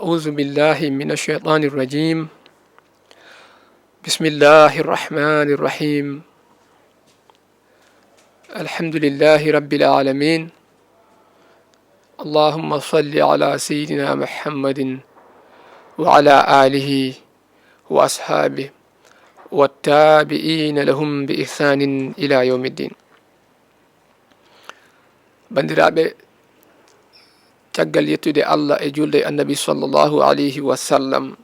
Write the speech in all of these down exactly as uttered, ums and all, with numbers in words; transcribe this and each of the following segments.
أعوذ بالله من الشيطان الرجيم. بسم الله الرحمن الرحيم. الحمد لله رب العالمين. اللهم صل على سيدنا محمد وعلى آله وأصحابه والتابعين لهم بإحسان إلى يوم الدين. Banndiraaɓe, caggal yettude Allah e julde e Annabi sallallahu alayhi wa sallam,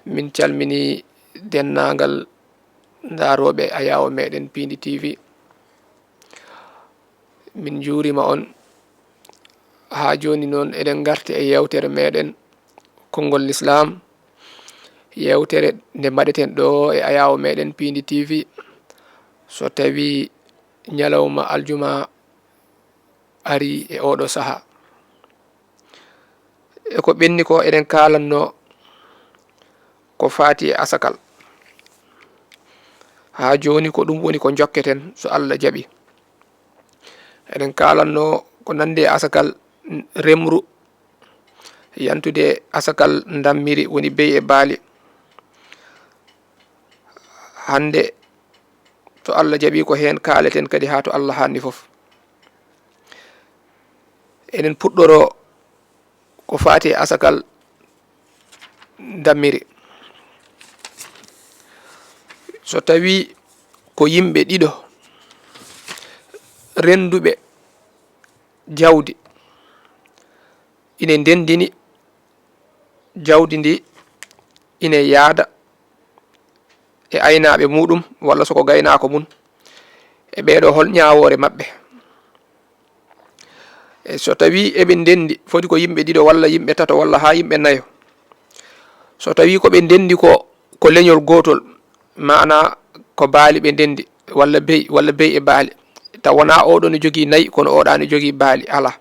min calmini denndaangal ndaarooɓe ayaawo meɗen Piindi T V. Min njuurima on. Haa jooni noon, eɗen ngarti e yeewtere meɗen, Konngol Lislaam, yeewtere nde mbaɗeten ɗo e ayaawo meɗen Piindi T V, so tawi ñalawma aljuma ari e oɗo saha. E ko ɓenni ko, eɗen kaalanno ko faati e asakal. Haa jooni, ko ɗum woni ko njokketen, so Allah jaɓi. Eɗen kaalanno ko nandi e asakal remru, yantude asakal ndammiri, woni beyi e baali. Hannde, so Allah jaɓi, ko heen kaaleten kadi haa to Allah haanni fof. Eɗen puɗɗoro ko faati e asakal ndammiri. So tawi ko yimɓe ɗiɗo rennduɓe jawdi, ine ndenndini jawdi ndi, ine yaada e aynaaɓe muɗum, walla so ko gaynaako mum, e ɓeeɗo, hol ñaawoore maɓɓe? E so tawi eɓe ndenndi, foti ko yimɓe ɗiɗo walla yimɓe tato walla haa yimɓe nayo. So tawi ko ɓe ndenndi ko, ko leñol gootol, maana ko baali ɓe ndenndi, walla beyi, walla beyi e baali, taw wonaa oɗo ne jogii nayi, kono oɗa ne jogii baali, alaa.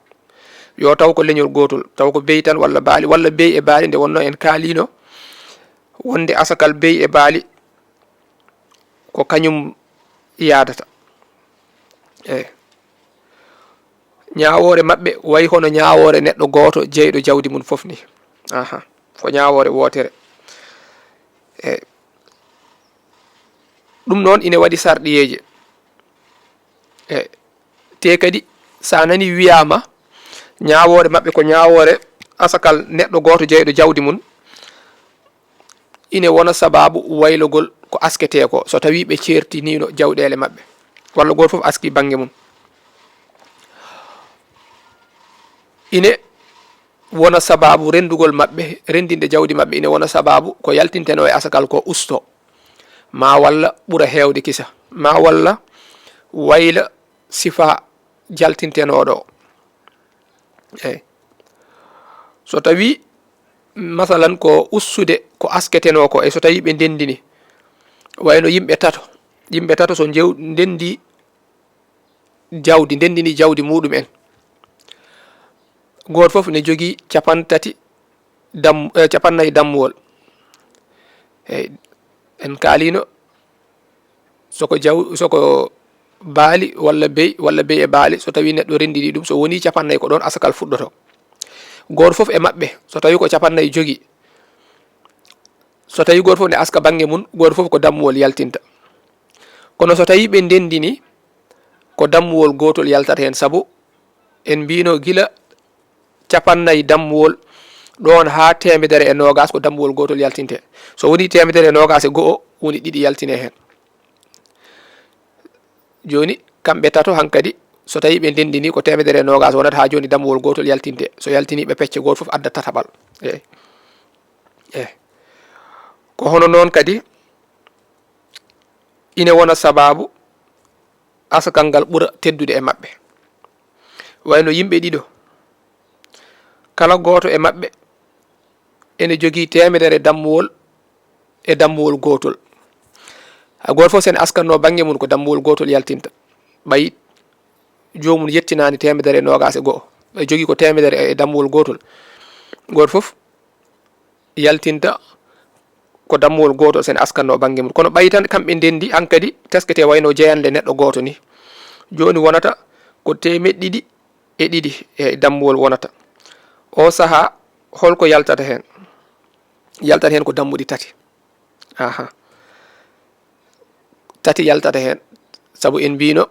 Yo taw ko leñol gootol, taw ko beyi tan walla baali, walla beyi e baali, nde wonno en kaalino wonde asakal beyi e baali ko kañum yaadata. Eyi. Ñaawoore maɓɓe wayi hono ñaawoore neɗɗo gooto jeyɗo jawdi mum fof ni. Aha, ko ñaawoore wootere. Eyi. Ɗum noon ine waɗi sarɗiyeeje. Eyi. Te kadi, so a nani wiyaama ñaawoore maɓɓe ko ñaawoore asakal neɗɗo gooto jeyɗo jawdi mum, ine wona sabaabu waylogol ko asketee ko, so tawii ɓe ceertiniino jawɗeele maɓɓe, walla gooto fof aski bannge mum. Ine wona sabaabu renndugol maɓɓe, renndinde jawdi maɓɓe, ine wona sabaabu ko yaltintenoo e asakal ko ustoo, maa walla ɓura heewde kisa, maa walla wayla sifaa jaltintenooɗo o. Eyi. So tawii, masalan, ko ustude ko asketenoo ko, e so tawii ɓe ndenndini, wayno yimɓe tato, yimɓe tato so njew-, ndenndi jawdi, ndenndini jawdi muɗum en, gooto fof ne jogii capanɗe tati dam-, eh, capanɗe nayi dammuwol. Eyi, en kaalino, soko jaw-, soko baali walla beyi, walla beyi e baali, so tawii neɗɗo renndini ɗum, so wonii capanɗe nayi, ko ɗoon asakal fuɗɗoto. Gooto fof e maɓɓe, so tawii ko capanɗe nayi jogii, so tawii gooto fof ne aska bannge mum, gooto fof ko dammuwol yaltinta. Kono so tawii ɓe ndenndini, ko dammuwol gootol yaltata heen, sabu en mbiino gila capanɗe nayi dammuwol, ɗoon haa teemedere e noogaas ko dammuwol gootol yaltinte. So wonii teemedere e noogaas e go'o, woni ɗiɗi yaltine heen. Jooni, kamɓe tato hankadi, so tawii ɓe ndenndini, ko teemedere e noogaas wonata, haa jooni dammuwol gootol yaltinte. So yaltinii, ɓe pecca, gooto fof adda tataɓal. Eey. Eey. Ko hono noon kadi, ine wona sabaabu asakal ngal ɓura teddude e maɓɓe. Wayno yimɓe ɗiɗo, kala gooto e maɓɓe ene jogii teemedere dammuwol e dammuwol gootol. Hay gooto fof, so en askannoo bannge mum, ko dammuwol gootol yaltinta. Ɓay joomum yettinaani teemedere e noogaas e go'o, ɓay jogii ko teemedere e dammuwol gootol, gooto fof yaltinta ko dammuwol gootol, so en askannoo bannge mum. Kono ɓay tan kamɓe ndenndi, hankadi teskete wayno jeyannde neɗɗo gooto ni. Jooni wonata ko teemeɗɗe ɗiɗi e ɗiɗi e dammuwol wonata. O sahaa, Holko yaltata heen? Yaltata heen ko dammuɗi tati. Aha. Tati yaltata heen. Sabu en mbino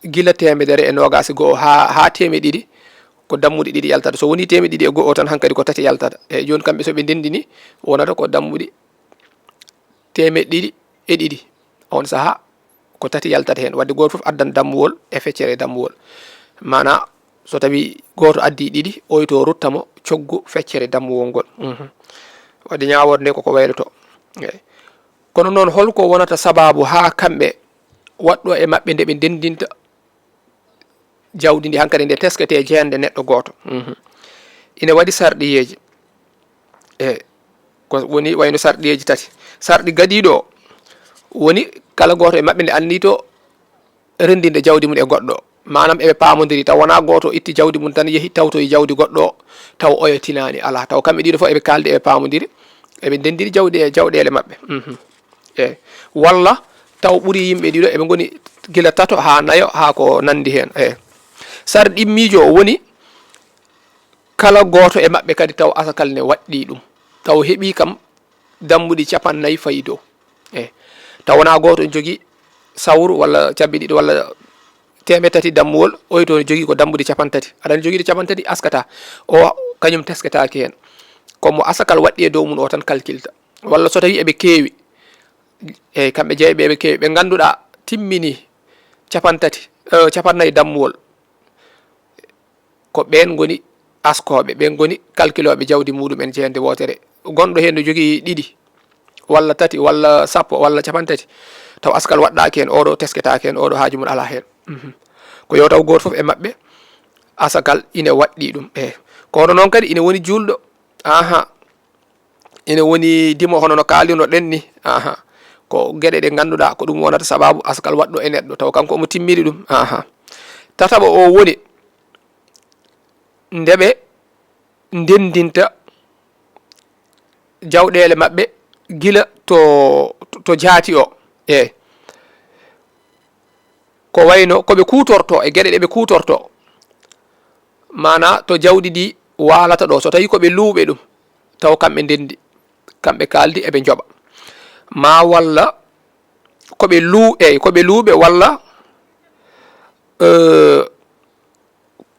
gila teemedere e noogaas e go'o haa, haa teemeɗe ɗiɗi, ko dammuɗi ɗiɗi yaltata. So woni teemeɗe ɗiɗi e go'o tan, hankadi ko tati yaltata. Eyi, jooni kamɓe so ɓe ndenndini, wonata ko dammuɗi teemeɗe ɗiɗi e ɗiɗi. On sahaa, ko tati yaltata heen. Wadde gooto fof addan dammuwol e feccere dammuwol. Maanaa, so tawi gooto addi ɗiɗi, oy to rutta mo coggu feccere dammuwol ngol. Mhm. Wadde ñaawoore nde koko wayloto. Eyi. Kono noon, holko wonata sabaabu haa kamɓe waɗɗo e maɓɓe nde ɓe ndenndinta jawdi ndi hankadi nde teskete jeeyande neɗɗo gooto? Mhm. Ine waɗi sarɗiyeeji. E ko woni wayno sarɗiyeeji tati. Sarɗi gadiiɗo o woni kala gooto e maɓɓe nde anniyto renndinde jawdi mum e goɗɗo. Maanaam eɓe paamondiri, taw wonaa gooto itti jawdi mum tan yehi tawtoyi jawdi goɗɗo o, taw oyo tinaani, alaa. Taw kamɓe ɗiɗo fof eɓe kaaldi, eɓe paamondiri, eɓe ndenndiri jawɗi e jawɗeele maɓɓe. Mhm. Eyi. Walla taw ɓuri yimɓe ɗiɗo, eɓe ngoni gila tato haa nayo, haa ko nanndi heen. Eyi. Sarɗi ɗimmiijo o woni kala gooto e maɓɓe kadi taw asakal ne waɗɗii ɗum. Taw heɓii kam dammuɗi capannayyi fayi dow. Eyi. Taw wonaa gooto ne jogii sawru walla cabbi ɗiɗi walla teemeɗe tati dammuwol, oy to ne jogii ko dammuɗi capantati. Aɗa anndi jogiiɗo capantati askata. O kañum tesketaake heen. Ko mo asakal waɗɗi e dow mum o tan kalkilta. Walla so tawi eɓe keewi, eyi, kamɓe jeeɓe eɓe keewi, ɓe ngannduɗaa timmini capantati, eh, capannayyi dammuwol. Ko ɓeen ngoni askooɓe, ɓeen ngoni kalkilooɓe jawdi muɗum en jeeyande wootere. Gonɗo heen no jogii ɗiɗi, walla tati, walla sappo, walla capantati, taw askal waɗɗaaki heen, oɗo tesketaake heen, oɗo haaju mum alaa heen. Mhm. Ko yo taw gooto fof e maɓɓe asakal ine waɗɗii ɗum. Eyi. Kono noon kadi ine woni juulɗo. Aha. Ine woni dimo hono no kaalirno-ɗen ni. Aha. Ko geɗe ɗe ngannduɗaa ko ɗum wonata sabaabu asakal waɗɗo e neɗɗo, taw kanko omo timmiri ɗum. Aha. Tataɓo o woni nde ɓe ndenndinta jawɗeele maɓɓe gila to, to jaati o. Eyi. Ko wayno ko ɓe kuutorto e geɗe ɗe ɓe kuutorto. Maanaa to jawdi ndi waalata ɗo, so tawi ko ɓe luuɓe ɗum, taw kamɓe ndenndi, kamɓe kaaldi eɓe njoɓa. Maa walla ko ɓe luu-, eyi, ko ɓe luuɓe walla, eh,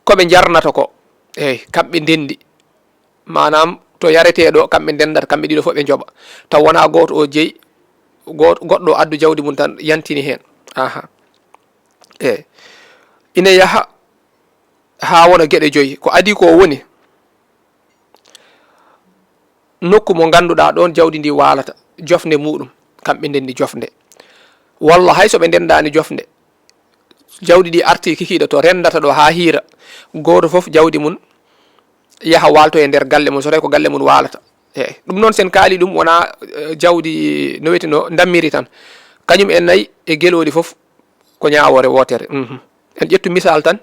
ko ɓe njarnata ko, eyi, kamɓe ndenndi. Maanaam to yaretee ɗo, kamɓe ndenndata, kamɓe ɗiɗo fof ɓe njoɓa. Taw wonaa gooto o jeyi, gooto, goɗɗo addu jawdi mum tan yantini heen. Aha. Eyi. Ine yaha haa wona geɗe joyi. Ko adii ko woni nokku mo ngannduɗaa ɗoon jawdi ndi waalata, jofnde muɗum, kamɓe ndenndi jofnde. Walla hay so ɓe ndenndaani jofnde, jawdi ndi artii kikiiɗe to renndata ɗo haa hiira, gooto fof jawdi mum yaha waalto e nder galle mum, so tawi ko galle mum waalata. Eyi, ɗum noon, sen kaali ɗum, wonaa, eh, jawdi no wiyeteno ndammiri tan. Kañum en nayi e gelooɗi fof ko ñaawoore wootere. Mhm. En ƴettu misal tan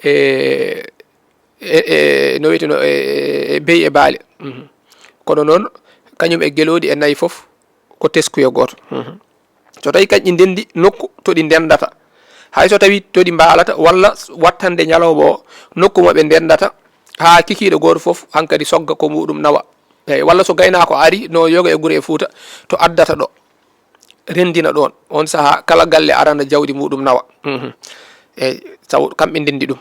e, e, e no wiyeteno e, e, e beyi e baali. Mhm. Kono noon, kañum e gelooɗi e nayi fof ko teskuya gooto. Mhm. So tawi kañƴi ndenndi nokku to ɗi ndenndata, hay so tawi to ɗi mbaalata, walla wattande ñalawma o nokku mo ɓe ndenndata, haa kikiiɗe gooto fof hankadi sogga ko muɗum nawa. Eyi, walla so gaynaako ari no yoga e gure e Fuuta, to addata ɗo, renndina ɗoon. On sahaa, kala galle arana jawdi muɗum nawa. Mhm. Eyi, sabu kamɓe ndenndi ɗum.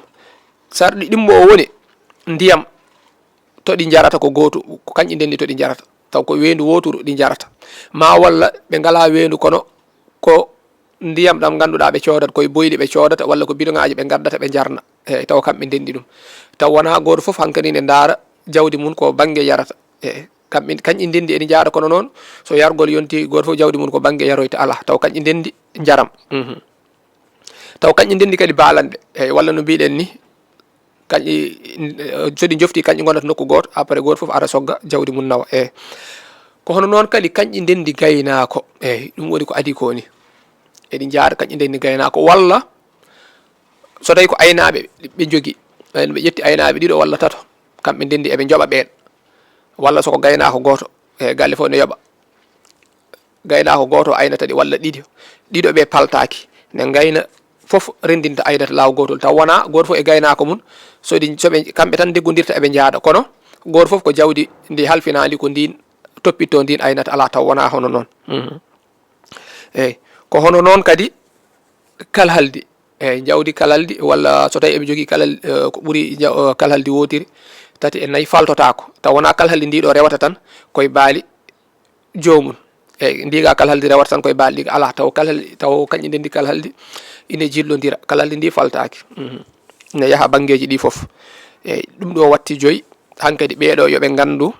Sarɗi ɗimmo o woni ndiyam to ɗi njarata ko gootu, ko kañƴi ndenndi to ɗi njarata. Taw ko weendu wooturu ɗi njarata. Maa walla ɓe ngalaa weendu, kono ko ndiyam ɗam ngannduɗaa ɓe coodat, koye boyli ɓe coodata, walla ko bidoŋaaji ɓe ngaddata ɓe njarna. Eyi, taw kamɓe ndenndi ɗum. Taw wonaa gooto fof hankadi ne ndaara jawdi mum ko bannge yarata. Eyi, kamɓe, kañƴi ndenndi eɗi njaada, kono noon so yargol yonti gooto fof jawdi mum ko bannge yaroyta, alaa. Taw kañƴi ndenndi njaram. Mhm. Taw kañƴi ndenndi kadi baalanɗe. Eyi, walla no mbiɗen ni, kañƴi, so ɗi njofti, kañƴi ngonata nokku gooto, après gooto fof ara sogga jawdi mum nawa. Eyi. Ko hono noon kadi kañƴi ndenndi gaynaako. Eyi, ɗum woni ko adii ko ni. Eɗi njaada kañƴi ndenndi gaynaako. Walla so tawi ko aynaaɓe ɓe njogii, ɓe ƴetti aynaaɓe ɗiɗo walla tato, kamɓe ndenndi eɓe njoɓa ɓeen. Walla so ko gaynaako gooto, e galle fof ne yoɓa. Gaynaako gooto aynata ɗi walla ɗiɗo. Ɗiɗo ɓe paltaaki. Ne ngayna fof renndinta aynata laawol gootol. Taw wonaa gooto fof e gaynaako mum. So ɗi, so ɓe, kamɓe tan ndeggondirta eɓe njaada. Kono gooto fof ko jawdi ndi halfinaandi, ko ndin toppitto, ndin aynata, alaa taw wonaa hono noon. Mhm. Eeyi, ko hono noon kadi kalhaldi. Eeyi, jawdi kalhaldi, walla so tawi eɓe njogii kalhal-, eh, ko ɓuri ja-, eh, kalhaldi wootiri, tati e nayi faltotaako. Taw wonaa kalhaldi ndi ɗo rewata tan koye baali joomum. Eeyi, ndi ga kalhaldi rewata tan koye baali ɗi, alaa, taw kalhal-, taw kañƴe ndenndi kalhaldi ine jillondira. Kalhaldi ndi faltaaki. Mhm. Ine yaha banngeeji ɗi fof. Eeyi, ɗum ɗo watti joyi. Hankadi ɓeeɗo yo ɓe nganndu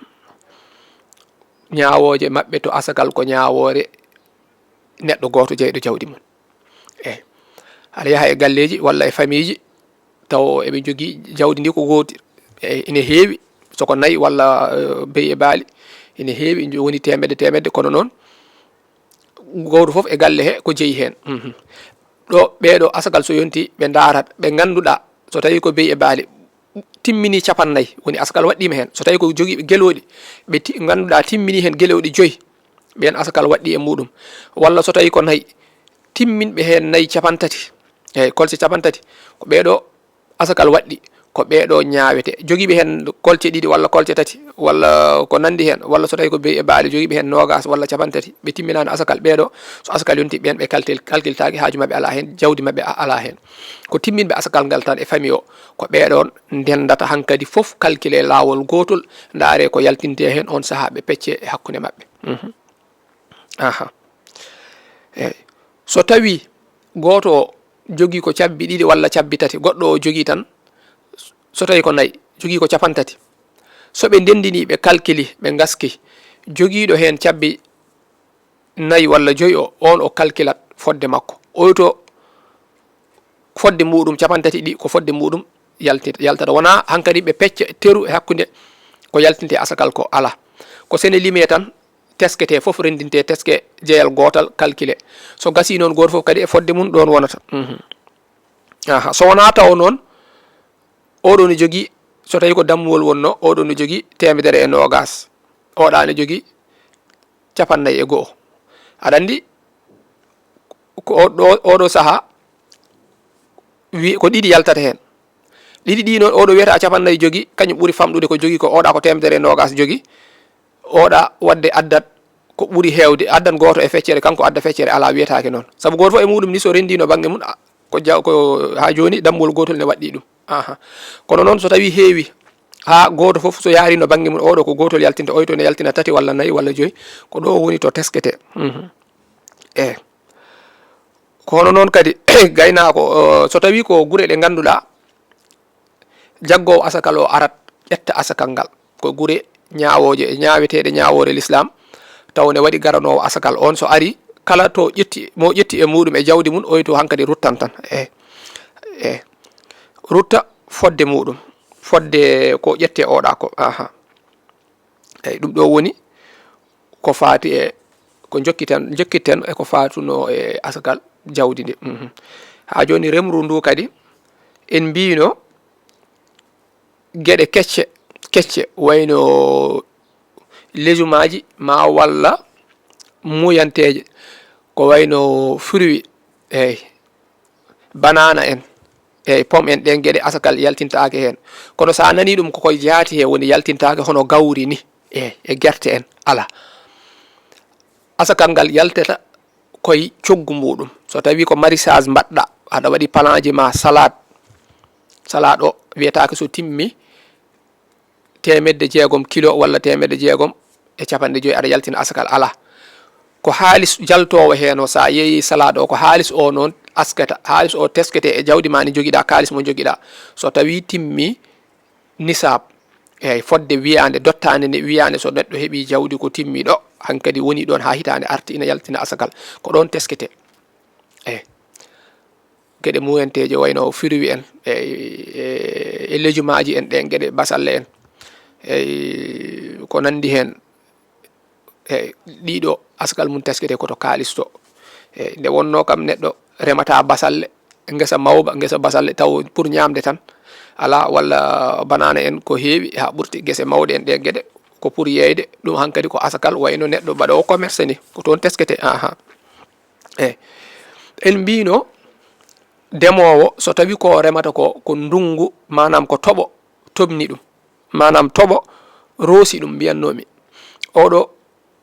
ñaawooje maɓɓe to asakal ko ñaawoore neɗɗo gooto jeyɗo jawdi mum. Eeyi. Aɗa yaha e galleeji walla e famiiji, taw eɓe njogii jawdi ndi ko gooti. Eeyi, ine heewi, so ko nayi walla, eh, beyi e baali, ine heewi, njo-, woni teemedde, teemedde, kono noon, gooto fof e galle he ko jeyi heen. Mhm. Ɗo, ɓeeɗo asakal so yonti, ɓe ndaarat, ɓe ngannduɗaa, so tawi ko beyi e baali, timmini capannayyi, woni asakal waɗɗiima heen. So tawi ko jogiiɓe gelooɗi, ɓe ti-, ngannduɗaa timmini heen gelooɗi joyi, ɓeen asakal waɗɗii e muɗum. Walla so tawi ko nayi, timminɓe heen nayi capantati, eeyi, kolce capantati, ko ɓeeɗo asakal waɗɗi, ko ɓeeɗo ñaawete. Jogiiɓe heen kolce ɗiɗi walla kolce tati, walla ko nanndi heen, walla so tawi ko beyi e baali, jogiiɓe heen noogaas walla capantati, ɓe timminaani asakal, ɓeeɗo, so asakal yonti, ɓeen ɓe kaltel-, kalkiltaaki, haaju maɓɓe alaa heen, jawdi maɓɓe a-, alaa heen. Ko timminɓe asakal ngal tan e famille o, ko ɓeeɗoon ndenndata hankadi fof, kalkile laawol gootol, ndaare ko yaltinte heen, oon sahaa ɓe pecce e hakkunde maɓɓe. Mhm. Aha. Eeyi. So tawii gooto o jogii ko cabbi ɗiɗi walla cabbi tati, goɗɗo o jogii tan, so tawii ko nayi, jogii ko capantati. So ɓe ndenndinii, ɓe kalkili, ɓe ngaski, jogiiɗo heen cabbi nayi walla joyi o, oon o kalkilat fodde makko. Oy to fodde muɗum capantati ɗi, ko fodde muɗum yalti-, yaltata. Wonaa hankadi ɓe pecca teru e hakkunde ko yaltinte asakal ko, alaa. Ko sene limee tan, teskete fof, renndinte, teske jeyal gootal, kalkile. So gasii noon, gooto fof kadi e fodde mum ɗoon wonata. Mhm. Aha, so wonaa taw noon, oɗo ne jogii, so tawii ko dammuwol wonnoo, oɗo ne jogii teemedere e noogaas, oɗa ne jogii capannayyi e go'o. Aɗa anndi, ko o-, ɗo, oɗo sahaa, wi-, ko ɗiɗi yaltata heen. Ɗiɗi ɗi noon, oɗo wiyata capannayyi jogii, kañum ɓuri famɗude ko jogii ko oɗa ko teemedere e noogaas jogii, oɗa waɗde addat ko ɓuri heewde, addan gooto e feccere, kanko adda feccere, alaa, wiyetaake noon. Sabu gooto fof e muɗum ni, so renndino bannge mum, a, ko jaw-, ko haa jooni dammuwol gootol ne waɗɗii ɗum. Aha. Kono noon, so tawii heewi, haa gooto fof so yaarino bannge mum, oɗo ko gootol yaltinta, oy to ne yaltina tati walla nayi walla joyi, ko ɗo woni to teskete. Mhm. Eeyi. Ko hono noon kadi, gaynaako, o, so tawii ko gure ɗe ngannduɗaa, jaggoowo asakal o arat, ƴetta asakal ngal. Ko gure ñaawooje, ñaaweteeɗe ñaawoore Lislaam, taw ne waɗi garanoowo asakal. Oon so ari, kala to ƴetti, mo ƴetti e muɗum e jawdi mum, oy to hankadi ruttan tan. Eeyi. Eeyi. Rutta fodde muɗum, fodde ko ƴette oɗa ko. Aha. Eeyi, ɗum ɗo woni ko faati e ko jokkiten, jokkiten e ko faatunoo e asakal jawdi ndi. Mhm. Haa jooni, remru ndu kadi, en mbiino geɗe kecce, kecce, wayno lejumaaji ma walla muuyanteeje, ko wayno fruit, eeyi, banaana en, eeyi, pom en, ɗeen geɗe asakal yaltintaake heen. Kono so a nanii ɗum, ko koye jaati he woni, yaltintaake hono gawri ni, eeyi, e gerte en, alaa. Asakal ngal yaltata koye coggu muɗum. So tawii ko maraîchage mbaɗɗa, aɗa waɗi palaŋaaji ma salade, salade o wiyetaake so timmi teemedde jeegom kilo walla teemedde jeegom e capanɗe joyi, aɗa yaltina asakal, alaa. Ko haalis jaltoowo heen o, so a yeeyii salade o, ko haalis o noon askata, haalis o teskete e jawdi ma ndi njogiɗaa, kaalis mo njogiɗaa. So tawii timmi nisaab, eeyi, fodde wiyaande, dottaande nde wiyaande, so neɗɗo heɓii jawdi ko timmi ɗo, hankadi woni ɗoon haa hitaande arti, ina yaltina asakal. Ko ɗoon teskete. Eeyi. Geɗe muuyanteeje wayno fruit en, e, e, e lejumaaji en ɗeen, geɗe basalle en, e ko nanndi heen. E ɗiɗo asakal mum teskete ko to kaalis to. E nde wonnoo kam neɗɗo remata basalle, ngesa mawba, ngesa basalle taw pour ñaamde tan, alaa, walla banaana en ko heewi haa ɓurti, gese mawɗe en ɗeen geɗe ko pour yeeyde, ɗum hankadi ko asakal wayno neɗɗo mbaɗoowo commerce ni, ko toon teskete. Aha. Eeyi. En mbiino demoowo, so tawii ko remata ko, ko ndunngu, maanaam ko toɓo toɓni ɗum, maanaam toɓo roosi ɗum mbiyannoomi. Oɗo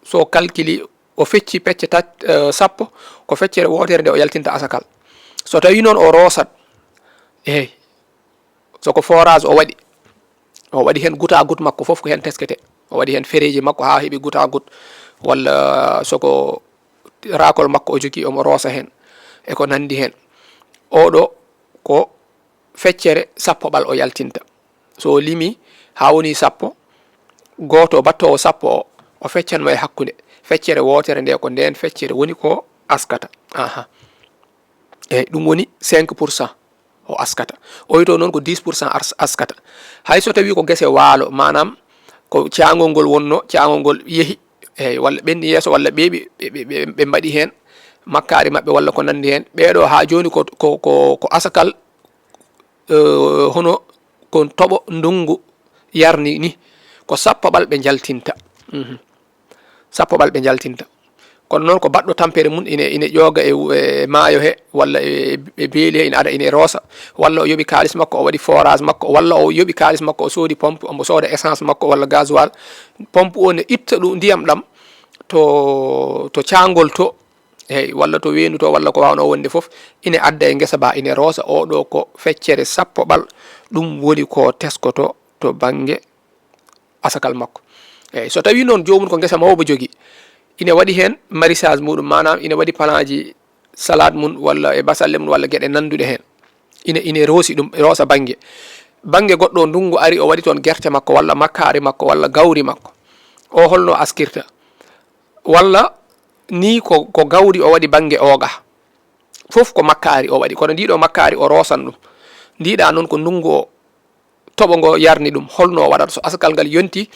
so calculi, o fecci pecce tat-, eh, sappo, ko feccere wootere nde o yaltinta asakal. So tawi noon o roosat, eey, so ko forage o waɗi, o waɗi heen goutte à goutte makko fof ko heen teskete. O waɗi heen fereeji makko haa heɓi goutte à goutte, walla so ko raakol makko o jogii, omo roosa heen, e ko nanndi heen. Oɗo ko feccere sappo ɓal o yaltinta. So o limi haa woni sappo, gooto battoowo sappo o, o feccanma e hakkunde. Feccere wootere nde, ko ndeen feccere woni ko askata. Aha. Eey, ɗum woni cinq pour cent o askata. Oy to noon ko dix pour cent ars-, askata. Hay so tawi ko gese waalo, maanaam ko caangol ngol wonno, caangol ngol yehi, eey, walla ɓenni yeeso, walla ɓeeɓi, ɓe, ɓe, ɓe, ɓe mbaɗi heen makkaari maɓɓe walla ko nanndi heen. Ɓeeɗo haa jooni ko, ko, ko, ko asakal, eh, hono ko toɓo ndunngu yarni ni, ko sappo ɓal ɓe njaltinta. Mhm. Sappo ɓal ɓe njaltinta. Kono noon ko baɗɗo tampere mum ine, ine ƴooga e, e maayo he, walla e, e beeli he, ine ada, ine roosa, walla o yoɓi kaalis makko, o waɗi forage makko, walla o yoɓi kaalis makko, o soodi pompe, omo sooda essence makko, walla gasoil. Pompe o ne itta ɗum ndiyam ɗam to, to caangol to, eey, walla to weendu to, walla ko waawnoo wonde fof, ine adda e ngesa ba, ine roosa. Oɗo ko feccere sappo ɓal, ɗum woni ko teskoto to bannge asakal makko. Eey, so tawi noon joomum ko ngesa mawba jogii, ine waɗi heen maraîchage muɗum, maanaam ine waɗi palaaji salade mum, walla e basalle mum, walla geɗe nannduɗe heen. Ine, ine roosi ɗum, roosa bannge. Bannge goɗɗo, ndunngu ari, o waɗi toon gerte makko, walla makkaari makko, walla gawri makko. O holno askirta? Walla ni ko, ko gawri o waɗi bannge ooga. Fof ko makkaari o waɗi, kono ndiɗo makkaari o roosan ɗum. Ndiɗa noon ko ndunngu o, toɓo ngo yarni ɗum, holno o waɗata? So asakal ngal yonti,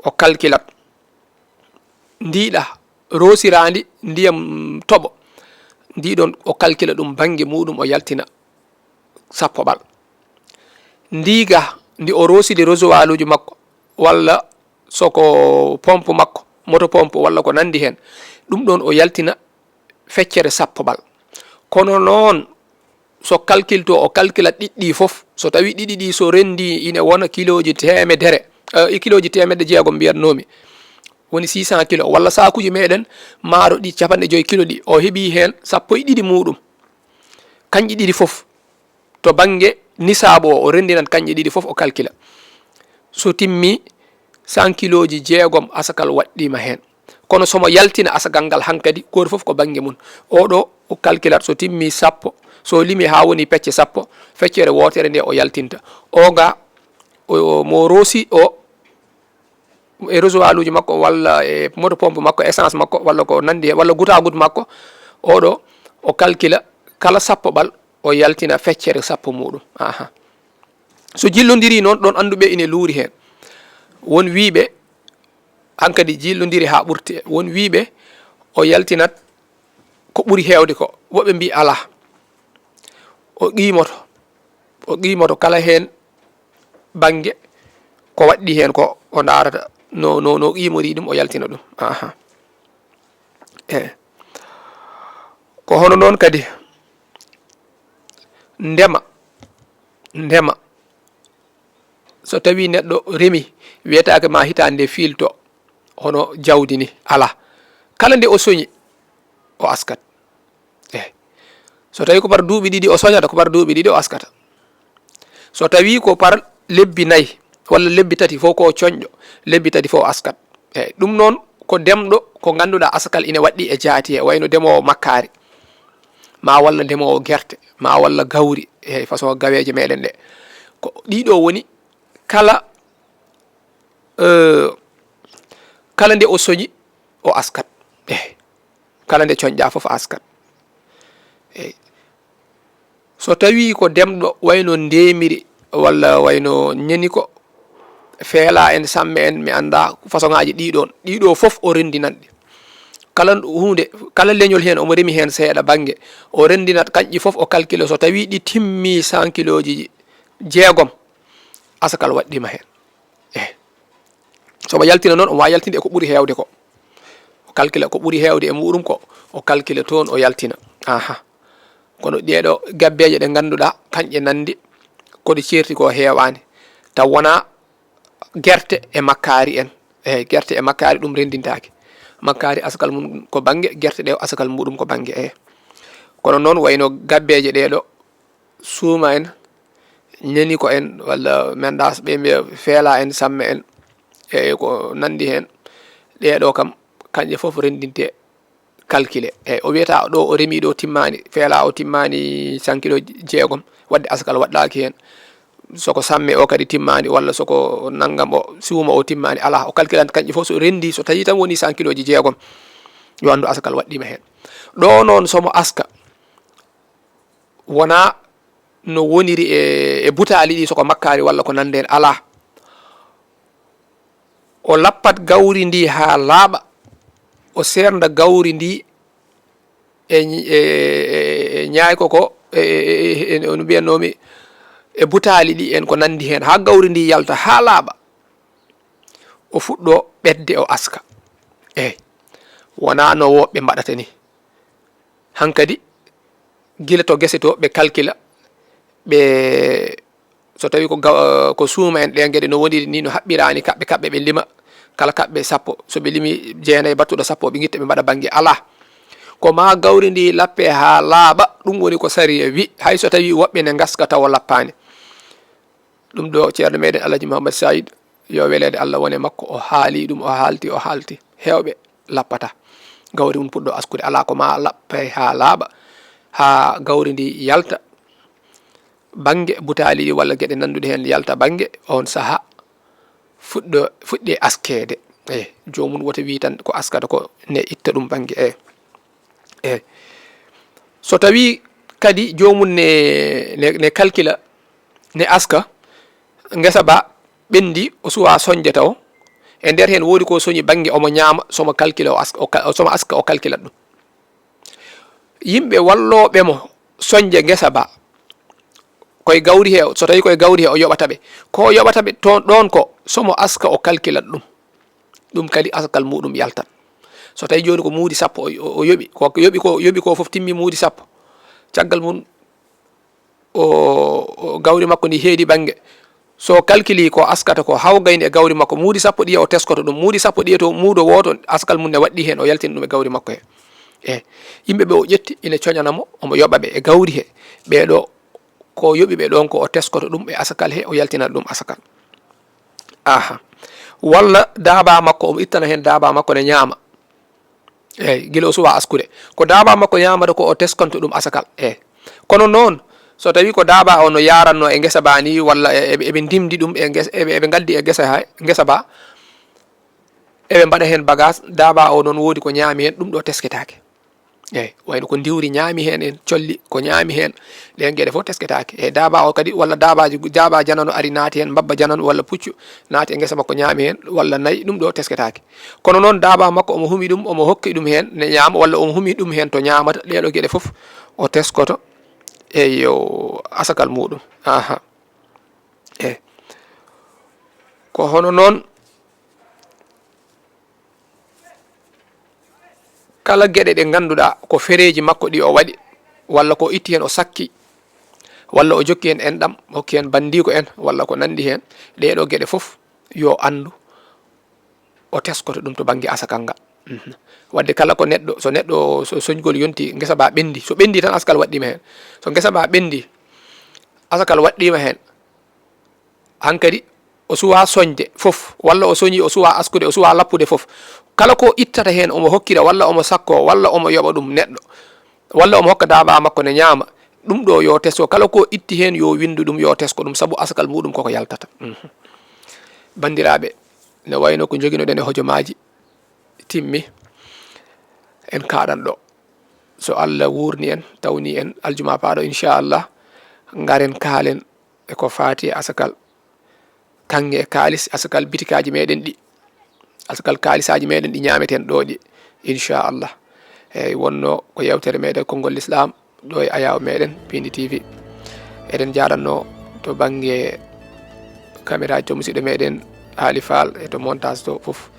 o kalkilat. Ndiɗa roosiraandi ndiyam toɓo, ndiɗon o kalkila ɗum bannge muɗum, o yaltina sappo ɓal. Ndiga ndi o roosidi rosowaluuji makko, walla so ko pompe makko, moto pompe, walla ko nanndi heen, ɗum ɗon o yaltina feccere sappo ɓal. Kono noon, so kalkilto, o kalkila ɗiɗɗi fof. So tawi ɗiɗi ɗi so renndi ine wona kilooji teemedere, eh, kilooji teemedde jeegom mbiyatnoomi, woni six cents kilo, walla saakuuji meɗen maaro ɗi capanɗe joy kilo ɗi, o heɓi heen sappo e ɗiɗi muɗum. Kanƴi ɗiɗi fof, to bannge nisaabu o, o renndinan kanƴe ɗiɗi fof, o kalkila. So timmi, cent kilooji jeegom asakal waɗɗiima heen. Kono somo yaltina asakal ngal hankadi, gooto fof ko bannge mum. Oɗo o kalkilat, so timmi sappo, so limi haa woni pecce sappo, feccere wootere nde o yaltinta. O ga, o, o mo roosi o, e rosowaluuji makko, walla e moto pompe makko, essence makko, walla ko nanndi heen, walla goutte à goutte makko, oɗo o kalkila kala sappo ɓal, o yaltina feccere sappo muɗum. Aha. So jillondiri noon, ɗon annduɓe ine luuri heen. Won wiiɓe, hankadi jillondiri haa ɓurti. Won wiiɓe, o yaltinat ko ɓuri heewde ko. Woɓɓe mbii alaa. O qiimoto. O qiimoto kala heen bannge ko waɗɗi heen ko, o ndaarata no, no, no qiimori ɗum, o yaltina ɗum. Aha. E ko hono noon kadi ndema, ndema, so tawi neɗɗo remi, wiyetaake ma hitaande nde fiilto, hono jawdi ni, alaa. Kala nde o soñi, o askat. Eey. So tawi ko par duuɓi ɗiɗi o soñata, ko par duuɓi ɗiɗi o askata. So tawi ko par lebbi nayi walla lebbi tati, fof ko coñɗo, lebbi tati fof o askat. Eey, ɗum noon ko demɗo ko ngannduɗaa asakal ine waɗɗi e jaati he, wayno demoowo makkaari, ma walla demoowo gerte, ma walla gawri, e façon gaweeje meɗen ɗe. Ko ɗiɗo woni kala, eh, kala nde o soñi, o askat. Eey. Kala nde coñɗa fof, a askat. Eey. So tawi ko demɗo wayno ndemiri, walla wayno ñeni ko, feela en, samme en, mi annda façon ŋaaji ɗiɗon. Ɗiɗo fof o renndinan ɗi. Kala huunde, kala leñol heen omo remi heen seeɗa bannge, o renndinat kanƴi fof, o calcula so tawi ɗi timmi cent kiloji jeegom, asakal waɗɗima heen. Eey. So mo yaltina noon, omo waawi yaltinde e ko ɓuri heewde ko. O calcula ko ɓuri heewde e muɗum ko, o calcula toon, o yaltina. Aha. Kono ɗeeɗo gabbeeje ɗe ngannduɗaa, kanƴe nanndi, ko ɗe ceerti ko heewaani. Taw wonaa gerte e makkaari en. Eyi, gerte e makkaari ɗum renndintaake. Makkaari asakal mum ko bannge, gerte ɗe asakal muɗum ko bannge. Eyi. Kono noon wayno gabbeeje ɗee ɗo, suuma en, ñeni ko en, walla mendaas ɓe mbiya feela en, samme en, e ko nanndi heen, ɗee ɗo kam, kañƴe fof renndinte, calculé. Eyi, o wiyata ɗo o remi ɗo timmaani, feela o timmaani cent kilo jeegom, waɗde asakal waɗɗaaki heen. Soko samme o kadi timmaani, walla soko nanngam o, suuma o timmaani, alaa, o calculant kañƴe fof so renndi, so tawi tan woni cent kiloji jeegom, yo anndu asakal waɗɗiima heen. Ɗo noon somo aska, wonaa no woniri e, e butaali ɗi, soko makkaari walla ko nanndi heen, alaa. O lappat gawri ndi haa laaɓa, o seernda gawri ndi e, e, e, e ñaayko ko, e, e, e, e, no mbiyatnoomi, e butaali ɗi en ko nanndi heen, haa gawri ndi yalta haa laaɓa. O fuɗɗo ɓetde o aska. Eey, wonaa no woɓɓe mbaɗata ni. Hankadi, gila to gese to, ɓe calkila, ɓe, so tawi ko ga-, ko suuma en, ɗe geɗe no woniri ni, no haɓɓiraani kaɓɓe, kaɓɓe ɓe lima, kala kaɓɓe sappo, so ɓe limi jeenayi battuɗo sappo, ɓe ngitta, ɓe mbaɗa bannge, alaa. Ko maa gawri ndi lappe haa laaɓa, ɗum woni ko sariya wi, hay so tawi woɓɓe ne ngaska tawa lappaani. Ɗum ɗo Ceerno meɗen Alhaji Mouhammad Saïd, yo weleede Allah wone makko, o haali ɗum, o haalti, o haalti. Heewɓe lappata. Gawri mum puɗɗo askude, alaa ko maa lappay haa laaɓa, haa gawri ndi yalta bannge butaali ɗi walla geɗe nannduɗe heen yalta bannge, oon sahaa fuɗɗo, fuɗɗi askeede. Eyi, joomum woto wii tan ko askata ko ne itta ɗum bannge. Eyi. Eyi. So tawii kadi joomum ne, ne, ne calcula, ne aska, ngesa ba ɓenndi, o suwa soñde taw, e nder heen woodi ko soñi bannge, omo ñaama, somo calcula, o aska, o cal-, somo aska, o calcula ɗum. Yimɓe wallooɓe mo soñde ngesa ba, koye gawri he, so tawii koye gawri he, o yoɓata ɓe. Ko o yoɓata ɓe toon, ɗoon ko, somo aska, o calcula ɗum. Ɗum kadi askal muɗum yaltat. So tawi jooni ko muudi sappo o, o, o yoɓi, ko yoɓi ko, yoɓi ko fof timmi muudi sappo. Caggal mum o, o gawri makko ndi heedi bannge. So calculi ko askata ko hawgayni e gawri makko, muudi sappo ɗiya o teskoto ɗum. Muudi sappo ɗiya to muudo wooto, askal mum ne waɗɗi heen, o yaltini ɗum e gawri makko he. E yimɓe ɓe o ƴetti ina coñana mo, omo yoɓa ɓe e gawri he. Ɓee ɗo ko yoɓi ɓe ɗoon ko o teskoto ɗum e asakal he, o yaltina ɗum asakal. Aha. Walla daaba makko, omo ittana heen daaba makko ne ñaama. Eyi, gila o suwa askude. Ko daaba makko ñaamata ko o teskanto ɗum asakal. Eyi. Kono noon, so tawi ko daaba o no yaranno e ngesa ba ni, walla e, eɓe, eɓe ndimdi ɗum e ngesa, eɓe, eɓe ngaddi e ngesa ha, ngesa ba, eɓe mbaɗa heen bagage, daaba o noon woodi ko ñaami heen, ɗum ɗo tesketaake. Eyi, wayno ko ndiwri ñaami heen en, colli ko ñaami heen, ɗeen geɗe fof tesketaake. Eyi, daaba o kadi, walla daabaaji, daaba janano ari naati heen, mbabba janano walla puccu naati e ngesa makko ñaami heen, walla nayi, ɗum ɗo tesketaake. Kono noon daaba makko omo humi ɗum, omo hokki ɗum heen ne ñaama, walla omo humi ɗum heen to ñaamata, ɗee ɗo geɗe fof o teskoto, eyo, asakal muɗum. Aha. Eyi. Ko hono noon, kala geɗe ɗe ngannduɗaa ko fereeji makko ɗi o waɗi, walla ko itti heen o sakki, walla o jokki heen enɗam, hokki heen banndiiko en, walla ko nanndi heen, ɗee ɗo geɗe fof yo anndu o teskoto ɗum to bannge asakal ngal. Mhm. Wadde kala ko neɗɗo, so neɗɗo, so soñgol yonti, ngesa ba ɓenndi, so ɓenndi tan asakal waɗɗiima heen. So ngesa ba ɓenndi, asakal waɗɗiima heen. Hankadi, o suwa soñde fof, walla o soñi, o suwa askude, o suwa lappude fof. Kala ko ittata heen, omo hokkira, walla omo sakko, walla omo yoɓa ɗum neɗɗo, walla omo hokka daaba makko ne ñaama, ɗum ɗo yo tesko. Kala ko itti heen, yo winndu ɗum, yo tesko ɗum, sabu asakal muɗum koko yaltata. Mhm. Banndiraaɓe, ne wayno ko njoginoɗen e hojomaaji timmi, en kaaɗan ɗo. So Allah wuurni en, tawni en aljuma paaɗo, inchallah, ngaren kaalen e ko faati e asakal, kaŋŋe e kaalis, asakal bitikaaji meɗen ɗi, asakal kaalisaaji meɗen ɗi ñaameten ɗo ɗi, inchallah. Eyi, wonno ko yewtere meɗen Konngol Lislaam, ɗo e ayaawo meɗen, Piindi T V. Eɗen jaaranno to bannge kameraaji to musiɗɗo meɗen Aali Faal e to montage to fof.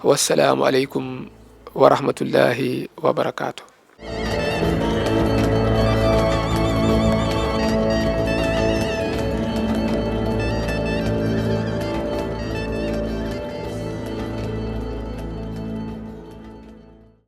Wassalaamu aleykum wa rahmatullahi wa barakaatuh.